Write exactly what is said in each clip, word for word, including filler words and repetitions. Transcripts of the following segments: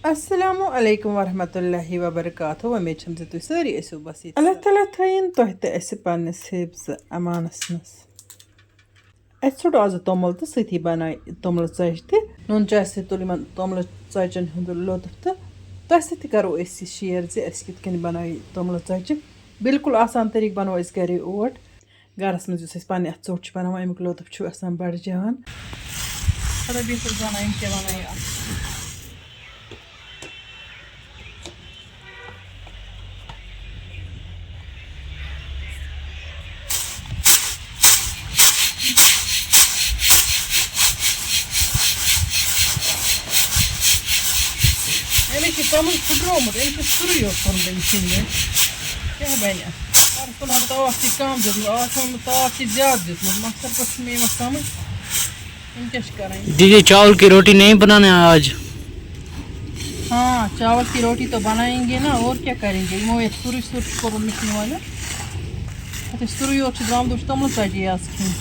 السلام علیکم ورحمۃ اللہ وبرکاتہ۔ وۄمید چھم زِ تُہۍ سٲری ٲسِو بس ییٚتہِ۔ اللہ تعالیٰ تھٲیِن تۄہہِ تہٕ اَسہِ پننِس حفظ امانس منٛز۔ اَسہِ ژھُٹ آزٕ توٚمُل تہٕ سۭتی بناے توٚملہٕ ژۄچہِ تہِ۔ نُن چاے سۭتۍ تُل یِمن توٚملہٕ ژۄچٮ۪ن ہُنٛد لطف تہٕ تۄہہِ سۭتۍ تہِ کرو أسۍ یہِ share زِ أسۍ کِتھ کٔنۍ بناوِ توٚملہٕ ژۄچہِ۔ بالکل آسان طریٖقہٕ بناوو أسۍ گرے اوٹ۔ گرس منٛز یُس أسۍ پننہِ اَتھٕ ژوٚٹ چھِ بناوان، اَمیُک لطف چھُ آسان بڑٕ جان۔ خدا بہتر زانان یِم کیٛاہ وَنان یہِ اَتھ۔ أمِس چھِ توٚمُل پھُٹرومُت، أمِس چھُ سُرُے یوت کوٚرمُت أمِس سِنِس۔ کیٛاہ بَنہِ اَتھ؟ پَرُس تُلان تاپھ تہِ کَم دیُتمُت، آز چھُ ووٚنمُت تاپھ تہِ زیادٕ دیُتمُت۔ مقصد کُس چھُ مےٚ یِوان سَمٕجھ؟ یِم کیٛاہ چھِ کَران؟ دیدی، چاول کی روٹی نہیں بنانا ہے آج؟ ہاں، چاول کی روٹی تو بنائیں گے نا، اور کیا کریں گے؟ یِمو یَتھ سُرُے سُر چھُ کوٚرمُت مِشیٖن والٮ۪ن۔ اَتھ ہے سُرُے یوت چھُ درٛامُت، وۄنۍ چھُ توٚملہٕ ژۄچی یٲژ کھیٚنۍ۔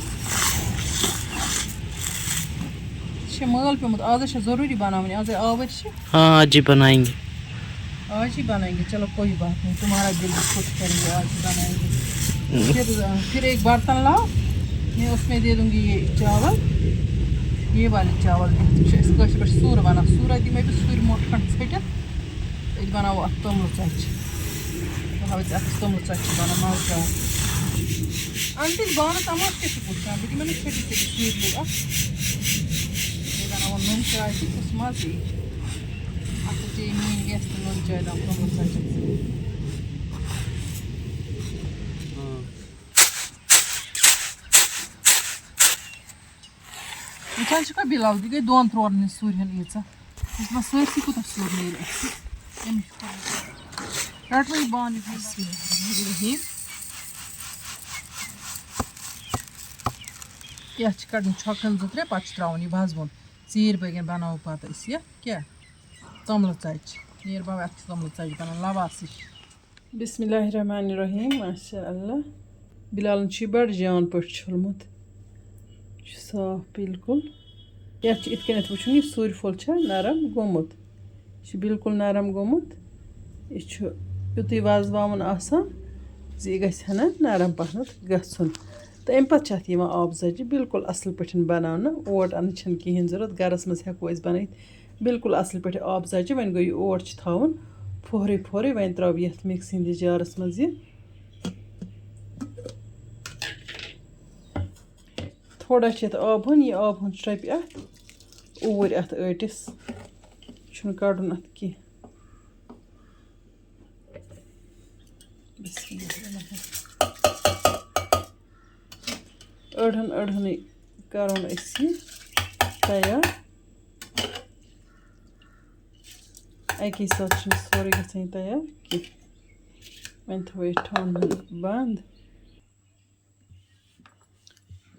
یہِ چھِ مٲل پیوٚمُت، آز ہے چھےٚ ضروٗری بناوٕنۍ، آز ہے آوٕرۍ چھِ۔ ہاں، آج ہی بنائیں گے۔ آج ہی بنائیں گے، چلو کوئی بات نہیں، تمہارا دل بھی خوش کریں گے، آج ہی بنائیں گے۔ پھر، پھر ایک برتن لاؤ، میں اس میں دے دوں گی یہ چاول، یہ والے چاول بھی۔ یہِ چھِ أسۍ کٲشِر پٲٹھۍ سوٗر وَنان، سوٗرا دِمَے بہٕ سُرۍ موٚٹ کھنٛڈ ژھٔٹِتھ، أسۍ بناوو اَتھ توٚملہٕ ژۄچہِ۔ بہٕ ہاوٕ ژےٚ اَتھ توٚملہٕ ژۄچہِ چھِ بنان مَزٕ چاوُن۔ اَنہٕ تیٚلہِ بانہٕ تَماش کیٛاہ چھِ پوٚز کَران؟ بہٕ دِمَے نہٕ ژھٔٹِتھ ژھٔٹِتھ سُرۍ لوٚگ اَتھ۔ بیٚیہِ بناوو نُن چاے تہِ، کُس مَزٕ یی۔ اَتھ حظ چیٚیہِ میٛٲنۍ وٮ۪س تہِ نُن چاے دَم توٚملہٕ ژۄچَن سۭتۍ۔ وٕچھان چھُکھا بِلال، یہِ گٔے دۄن ترٛورنٕے سُرۍ ہن ییٖژاہ۔ یُس مےٚ سٲرسٕے کوٗتاہ سیوٚد نیرِ اَسہِ۔ أمِس چھُ کَرُن۔ رَٹوٕے بانہٕ یہِ۔ بسم اللہ الرحمن الرحیم۔ کیٛاہ چھِ کَڑُن؟ چھۄکَن زٕ ترٛےٚ، پَتہٕ چھُ ترٛاوُن یہِ وازوُن۔ ژیٖرۍ بٲگٮ۪ن بَناوو پَتہٕ أسۍ یہِ کیٛاہ؟ توٚملہٕ ژۄچہِ۔ نیر بابا، اَتھ چھِ توٚملہٕ ژۄچہِ بَنان لَواسٕچ۔ بسم اللہ الرحمن الرحیم۔ ماشاء اللہ۔ بِلالَن چھُ یہِ بَڑٕ جان پٲٹھۍ چھوٚلمُت۔ یہِ چھُ صاف بالکل۔ یَتھ چھُ یِتھ کٔنٮ۪تھ وٕچھُن، یہِ سُرۍ پھوٚل چھا نرم گوٚمُت۔ یہِ چھُ بالکل نرم گوٚمُت۔ یہِ چھُ یُتُے وَزباوُن آسان زِ یہِ گژھِ ہنا نرم پَہمَتھ گژھُن۔ تہٕ اَمہِ پَتہٕ چھِ اَتھ یِوان آبہٕ ژۄچہِ بالکل اَصٕل پٲٹھۍ بَناونہٕ۔ اوٹ اَنٕچ چھَنہٕ کِہیٖنۍ ضوٚرَتھ، گَرَس منٛز ہٮ۪کو أسۍ بَنٲیِتھ۔ بالکل اَصٕل پٲٹھۍ آبہٕ ژۄچہِ۔ وۄنۍ گوٚو یہِ اوٹ چھُ تھاوُن پھۄہرٕے پھۄہرٕے۔ وۄنۍ ترٛاوٕ بہٕ یَتھ mixing کِس جارَس منٛز یہِ۔ تھوڑا چھِ یَتھ آب ہُن، یہِ آب ہُن ٹرٛپہِ اَتھ اوٗرۍ اَتھ ٲٹِس۔ چھُنہٕ کَڑُن اَتھ کینٛہہ۔ بسم اللہ الرحمن الرحیم۔ أڑہَن أڑہَنٕے کَرون أسۍ یہِ تیار۔ اَکی ساتہٕ چھُنہٕ سورُے گژھان یہِ تیار کینٛہہ۔ وۄنۍ تھاوو یہِ ٹھانٛڈ ہن بنٛد۔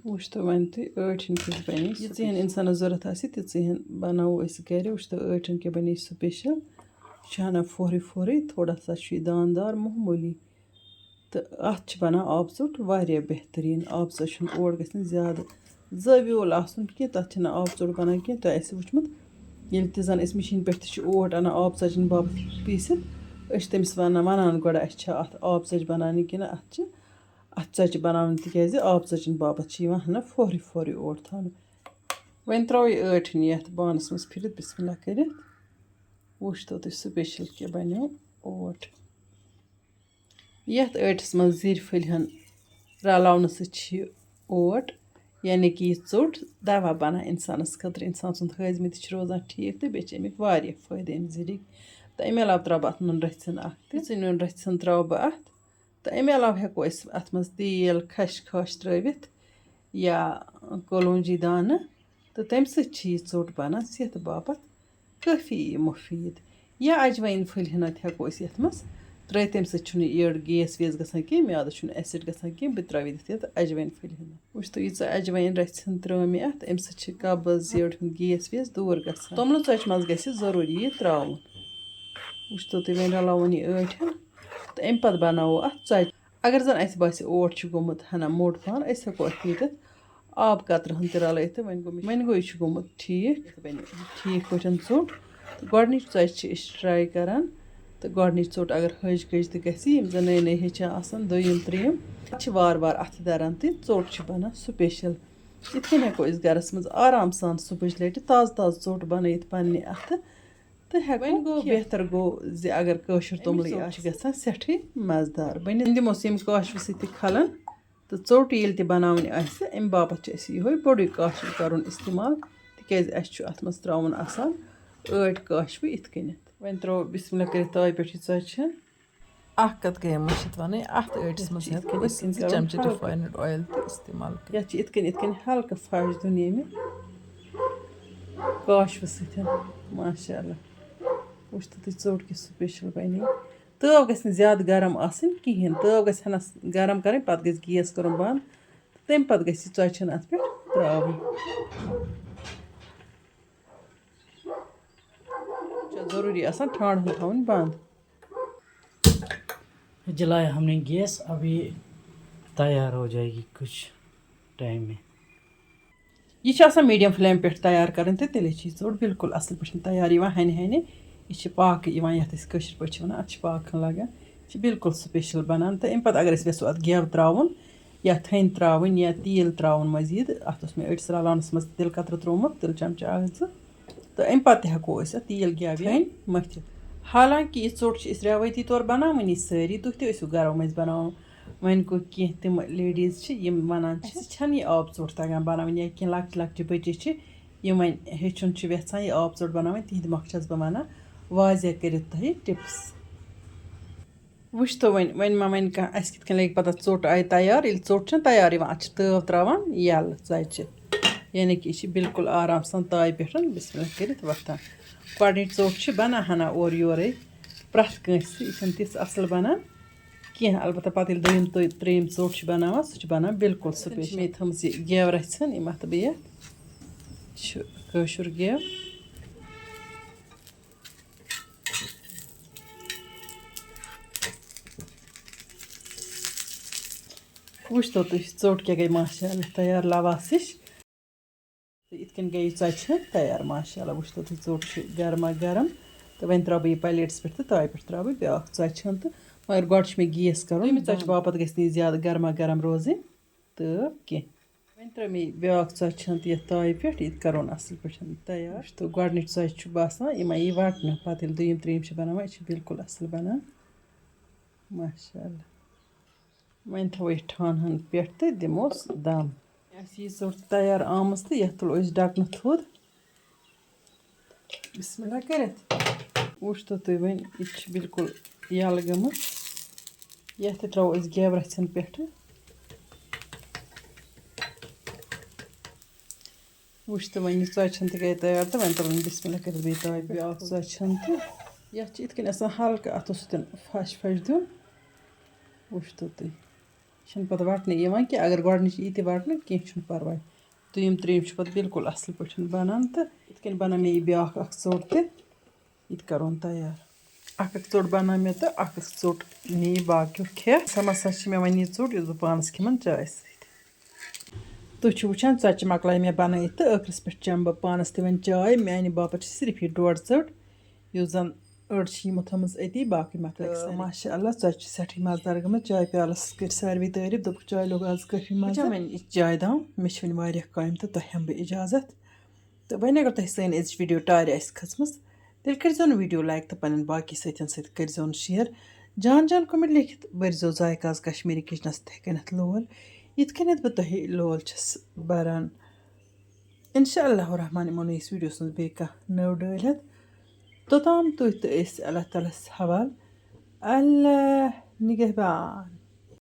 وٕچھتو وۄنۍ تُہۍ ٲٹھِن کِژھ بَنے۔ یِژٕے ہن اِنسانَس ضوٚرَتھ آسہِ، تِژٕے ہن بَناوو أسۍ گَرِ۔ وٕچھتو ٲٹھِن کیٛاہ بَنے special۔ یہِ چھُ ہنا پھورٕے پھورٕے، تھوڑا سا چھُ یہِ داندار معموٗلی۔ تہٕ اَتھ چھِ بَنان آبہٕ ژوٚٹ واریاہ بہتریٖن۔ آبہٕ ژوٚٹ چھُنہٕ اوٹ گژھِ نہٕ زیادٕ زٲویُل آسُن کینٛہہ، تَتھ چھِنہٕ آبہٕ ژوٚٹ بَنان کینٛہہ۔ تۄہہِ آسہِ وٕچھمُت، ییٚلہِ تہِ زَن أسۍ مِشیٖن پٮ۪ٹھ تہِ چھِ اوٹ اَنان آبہٕ ژۄچَن باپَتھ پیٖسِتھ، أسۍ چھِ تٔمِس وَنان، وَنان گۄڈٕ، اَسہِ چھا اَتھ آبہٕ ژۄچہِ بَناونہِ کِنہٕ اَتھ چھِ اَتھ ژۄچہِ بَناونہِ، تِکیٛازِ آبہٕ ژۄچَن باپَتھ چھِ یِوان ہَنا پھورٕے پھورٕے اوٹ تھاونہٕ۔ وۄنۍ ترٛاوو یہِ ٲٹھِن یَتھ بانَس منٛز پھِرِتھ، بسم اللہ کٔرِتھ۔ وٕچھتو تُہۍ special کیٛاہ بَنیو اوٹ۔ یَتھ ٲٹِس منٛز زِرۍ پھٔلۍ ہن رَلاونہٕ سۭتۍ چھِ یہِ اوٹ، یعنی کہِ یہِ ژوٚٹ دوا بَنان اِنسانَس خٲطرٕ۔ اِنسان سُنٛد ہٲضمہٕ تہِ چھِ روزان ٹھیٖک تہٕ بیٚیہِ چھِ اَمِکۍ واریاہ فٲیدٕ اَمہِ زِرِکۍ۔ تہٕ اَمہِ علاوٕ ترٛاوٕ بہٕ اَتھ نُن رَژھِ ہن اَکھ تہِ۔ یُتھُے نُن رَژھِ ہن ترٛاوٕ بہٕ اَتھ، تہٕ اَمہِ علاوٕ ہٮ۪کو أسۍ اَتھ منٛز تیٖل، کھَش کھَش ترٛٲوِتھ یا کولونجی دانہٕ، تہٕ تَمہِ سۭتۍ چھِ یہِ ژوٚٹ بَنان صحتہٕ باپَتھ کٲفی مُفیٖد۔ یا اَجوایِن پھٔلۍ ہنا تہِ ہٮ۪کو أسۍ یَتھ منٛز ترٛٲوِتھ، تَمہِ سۭتۍ چھُنہٕ یٔڈ gas ویس گژھان کینٛہہ، میٛادَس چھُنہٕ acid گژھان کینٛہہ۔ بہٕ ترٛاوٕ یِتھ یَتھ اَجوایِن پھٔلۍ ہنا۔ وٕچھ تُہۍ، ییٖژاہ اَجوایِن رَژھِ ہن ترٛٲو مےٚ اَتھ، اَمہِ سۭتۍ چھِ قبض، یٔڈ ہُنٛد gas ویس دوٗر گژھان۔ توٚملہٕ ژۄچہِ منٛز گژھِ ضروٗری یہِ ترٛاوُن۔ وٕچھ تو تُہۍ، وۄنۍ رَلاوُن یہِ ٲٹھن تہٕ اَمہِ پَتہٕ بَناوو اَتھ ژۄچہِ۔ اگر زَن اَسہِ باسہِ اوٹ چھُ گوٚمُت ہَنا موٚٹ پَہَن، أسۍ ہٮ۪کو اَتھ ییٚتٮ۪تھ آب قطرٕ ہن تہِ رَلٲیِتھ تہٕ وۄنۍ گوٚو مےٚ، وۄنۍ گوٚو یہِ چھُ گوٚمُت ٹھیٖک، یَتھ بَنہِ ٹھیٖک پٲٹھۍ ژوٚٹ۔ گۄڈٕنِچ ژۄچہِ چھِ أسۍ ٹراے کران، تہٕ گۄڈٕنِچ ژوٚٹ اگر ۂج کٔج تہِ گژھِ، یِم زَن نٔے نٔے ہیٚچھان آسَن، دوٚیِم ترٛیٚیِم، پَتہٕ چھِ وارٕ وارٕ اَتھٕ دَران تہٕ ژوٚٹ چھِ بَنان سُپیشَل۔ یِتھ کٔنۍ ہٮ۪کو أسۍ گَرَس منٛز آرام سان صُبحٕچ لَٹہِ تازٕ تازٕ ژوٚٹ بَنٲیِتھ پنٛنہِ اَتھٕ، تہٕ ہٮ۪کو وۄنۍ گوٚو کھٮ۪تھ۔ بہتر گوٚو زِ اگر کٲشُر اَمِچ توٚملٕے ژوٚٹ آسہِ چھِ گژھان سٮ۪ٹھٕے مَزٕدار۔ بہٕ دِموس ییٚمہِ کاشوٕ سۭتۍ تہِ کھَلَن، تہٕ ژوٚٹ ییٚلہِ تہِ بَناوٕنۍ آسہِ، اَمہِ باپَتھ چھُ اَسہِ یِہوٚے بوٚڑُے کاشوٕ کَرُن اِستعمال، تِکیٛازِ اَسہِ چھُ اَتھ منٛز ترٛاوُن آسان ٲٹۍ کاشوٕ یِتھ کٔنٮ۪تھ۔ وۄنۍ ترٛوو بِسمِ اللہ کٔرِتھ تاوِ پٮ۪ٹھ یہِ ژۄچہِ ہن۔ اَکھ کَتھ گٔیے مٔشِتھ وَنٕنۍ، اَتھ ٲٹِس منٛز یَتھ چھِ ہٮ۪کو یِتھ أسۍ کٔنۍ زٕ کَرُن چَمچہٕ ہلکہٕ۔ رِفاینٕڈ اویِل تہِ اِستعمال کٔرِتھ۔ یَتھ چھِ یِتھ کٔنۍ یِتھ کٔنۍ ہلکہٕ پھَش دیُن ییٚمہِ کاشوٕ سۭتۍ۔ ماشاء اللہ، وٕچھ تہٕ تُہۍ ژوٚٹ کِژھ سُپیشَل بَنے۔ تٲو گژھِ نہٕ زیادٕ گرم آسٕنۍ کِہیٖنۍ، تٲو گژھِ ہَنَس گرم کَرٕنۍ، پَتہٕ گژھِ گیس کَرُن بنٛد، تہٕ تَمہِ پَتہٕ گژھِ یہِ ژۄچہِ ہَن اَتھ پٮ۪ٹھ ترٛاوٕنۍ۔ چھُ ضروٗری آسان ٹھانٛڈ ہَن تھاوٕنۍ بنٛد۔ جلایا ہم نے گیس، اب یہ تیار ہو جائے گی کچھ ٹائم میں۔ یہِ چھِ آسان میٖڈیم فٕلیم پٮ۪ٹھ تیار کَرٕنۍ تہٕ تیٚلے چھِ یہِ ژوٚٹ بِلکُل اَصٕل پٲٹھۍ تیار یِوان ہَنہِ ہَنہِ۔ یہِ چھِ پاکہٕ یِوان، یَتھ أسۍ کٲشِر پٲٹھۍ چھِ وَنان، اَتھ چھِ پاکہٕ ہَن لَگان۔ یہِ چھِ بِلکُل سُپیشَل بَنان۔ تہٕ اَمہِ پَتہٕ اگر أسۍ یَژھو اَتھ گٮ۪و ترٛاوُن یا تھٔنۍ ترٛاوٕنۍ یا تیٖل ترٛاوُن مٔزیٖد، اَتھ اوس مےٚ أڑِس رَلاونَس منٛز تِلہٕ قطرٕ ترٛوومُت، تِلہٕ چَمچہٕ اَکھ زٕ۔ تہٕ اَمہِ پَتہٕ تہِ ہٮ۪کو أسۍ اَتھ تیٖل گٮ۪و تھٔنۍ مٔتھِتھ۔ حالانکہِ یہِ ژوٚٹ چھِ أسۍ رٮ۪وٲیتی طور بَناوٲنی سٲری دۄہ تہِ ٲسِو گَرو منٛز بَناوان۔ وۄنۍ گوٚو کینٛہہ تِم لیڈیٖز چھِ یِم وَنان چھِ، اَسہِ چھَنہٕ یہِ آب ژوٚٹ تَگان بَناوٕنۍ، یا کینٛہہ لۄکٕٹۍ لۄکٕٹۍ بٔچی چھِ، یِم وۄنۍ ہیٚچھُن چھِ یَژھان یہِ آب ژوٚٹ بَناوٕنۍ، تِہِنٛدِ مۄکھٕ چھَس بہٕ وَنان واضح کٔرِتھ تۄہہِ ٹِپٕس۔ وٕچھتو وۄنۍ، وۄنۍ ما وَنہِ کانٛہہ، اَسہِ کِتھ کٔنۍ لَگہِ پَتہٕ اَتھ ژوٚٹ آیہِ تیار، ییٚلہِ ژوٚٹ چھَنہٕ تیار یِوان، اَتھ چھِ تٲو ترٛاوان یَلہٕ ژۄچہِ، یعنی کہِ یہِ چھِ بِلکُل آرام سان تایہِ پٮ۪ٹھ بِسمِ اللہ کٔرِتھ وۄتھان۔ گۄڈٕنِچ ژوٚٹ چھِ بَنان ہَنا اورٕ یورَے پرٛٮ۪تھ کٲنٛسہِ، یہِ چھَنہٕ تِژھ اَصٕل بَنان کینٛہہ۔ البتہ پَتہٕ ییٚلہِ دوٚیِم تہٕ ترٛیٚیِم ژوٚٹ چھِ بَناوان، سُہ چھِ بَنان بِلکُل سُہ چھِ مےٚ تھٲومٕژ یہِ گٮ۪و رَژھِ ہن، یہِ مَتھٕ بہٕ یَتھ۔ یہِ چھُ کٲشُر گٮ۪و۔ وٕچھتو تُہۍ، ژوٚٹ کیٛاہ گٔے ماشاء اللہ تیار لَواسٕچ۔ تہٕ یِتھ کٔنۍ گٔے یہِ ژۄچہِ ہن تیار ماشاء اللہ۔ وٕچھتو تُہۍ، ژوٚٹ چھِ گرما گرم۔ تہٕ وۄنۍ ترٛاوٕ بہٕ یہِ پلیٹَس پٮ۪ٹھ تہٕ تایہِ پٮ۪ٹھ ترٛاوٕ بہٕ بیٛاکھ ژۄچہِ ہن۔ تہٕ مگر گۄڈٕ چھِ مےٚ گیس کَرُن دوٚیمہِ ژۄچہِ بنٛد۔ باپَتھ گژھِ نہٕ یہِ زیادٕ گرما گرم روزٕنۍ تہٕ کینٛہہ۔ وۄنۍ ترٛٲو مےٚ یہِ بیٛاکھ ژۄچہِ ہن تہٕ یَتھ تایہِ پٮ۪ٹھ، یہِ تہِ کَرون اَصٕل پٲٹھۍ تیار۔ وٕچھتو، گۄڈٕنِچ ژۄچہِ چھُ باسان یِمَے یی وَٹنہٕ، پَتہٕ ییٚلہِ دوٚیِم ترٛیٚیِم چھِ بَناوان، یہِ چھِ بِلکُل اَصٕل بَنان۔ ماشاء اللہ۔ وۄنۍ تھاوو یہِ ٹھانہٕ ہن پٮ۪ٹھ تہٕ دِموس دم۔ اَسہِ یہِ ژوٚٹ تیار آمٕژ تہٕ یَتھ تُلو أسۍ ڈَکہٕ نہٕ تھوٚد۔ بسم اللہ کٔرِتھ۔ وٕچھتو تُہۍ وۄنۍ، یہِ چھِ بِلکُل یَلہٕ گٔمٕژ۔ یَتھ تہِ ترٛاوو أسۍ گٮ۪و رَژھِ ہن پٮ۪ٹھٕ۔ وٕچھ تہٕ وۄنۍ یہِ ژۄچہِ ہن تہِ گٔے تیار تہٕ وۄنۍ تُلُن بسم اللہ کٔرِتھ بیٚیہِ تایہِ بیٛاکھ ژۄچہِ ہن تہٕ یَتھ چھِ یِتھ کٔنۍ آسان ہلکہٕ اَتھو سۭتۍ پھش پھش دیُن۔ وٕچھتو تُہۍ، یہِ چھَنہٕ پَتہٕ وَٹنہٕ یِوان کینٛہہ، اگر گۄڈٕنِچ یی تہِ وَٹنہٕ کینٛہہ چھُنہٕ پَرواے، دوٚیِم ترٛیٚیِم چھُ پَتہٕ بِلکُل اَصٕل پٲٹھۍ بَنان۔ تہٕ یِتھ کٔنۍ بَنٲو مےٚ یہِ بیٛاکھ اَکھ ژوٚٹ تہِ، یہِ تہِ کَرون تیار۔ اَکھ اَکھ ژوٚٹ بَنٲو مےٚ تہٕ اَکھ اَکھ ژوٚٹ نی باقیو کھٮ۪تھ۔ سۄ مَسا چھِ مےٚ وۄنۍ یہِ ژوٚٹ یُس بہٕ پانَس کھٮ۪مَن چایہِ سۭتۍ۔ تُہۍ چھِو وٕچھان، ژۄچہِ مۄکلایہِ مےٚ بَنٲیِتھ تہٕ ٲخرَس پٮ۪ٹھ چٮ۪مہٕ بہٕ پانَس تہِ وۄنۍ چاے۔ میٛانہِ باپَتھ چھِ صرف یہِ ڈۄڈ ژٔٹ، یُس زَن أڑ چھِ یِمو تھٲومٕژ أتی، باقٕے مۄکلٲے تہٕ سارے۔ ماشاء اللہ، ژۄچہِ چھِ سٮ۪ٹھٕے مَزٕدار گٔمٕژ۔ چاے پیالَس کٔرۍ ساروٕے تعٲریٖف، دوٚپُکھ، چاے لوٚگ آز کٲفی مَزٕ۔ وٕچھو وۄنۍ یہِ چاے دام، مےٚ چھِ وۄنۍ واریاہ کامہِ تہٕ تۄہہِ ہٮ۪مہٕ بہٕ اِجازت۔ تہٕ وۄنۍ اگر تۄہہِ سٲنۍ أزِچ ویٖڈیو ٹارِ آسہِ کھٔژمٕژ، تیٚلہِ کٔرۍزیو نہٕ ویٖڈیو لایِک تہٕ پنٛنٮ۪ن باقی سٲتھٮ۪ن سۭتۍ کٔرۍزیو نہٕ شِیَر۔ جان جان کوٚمٮ۪نٛٹ لیکھِتھ بٔرۍزیو ذایقاز کشمیٖری کِچنَس تِتھَے کٔنٮ۪تھ لول، یِتھ کٔنٮ۪تھ بہٕ تۄہہِ لول چھَس بَران۔ اِنشاء اللہ الرحمٰن یِمو نہٕ أسۍ ویٖڈیوَس منٛز بیٚیہِ کانٛہہ نٔو ڈٲلۍ ہٮ۪تھ۔ توٚتام تُہۍ تہٕ أسۍ اللہ تعالیٰ ہَس حوال۔ اللہ نِگہبان۔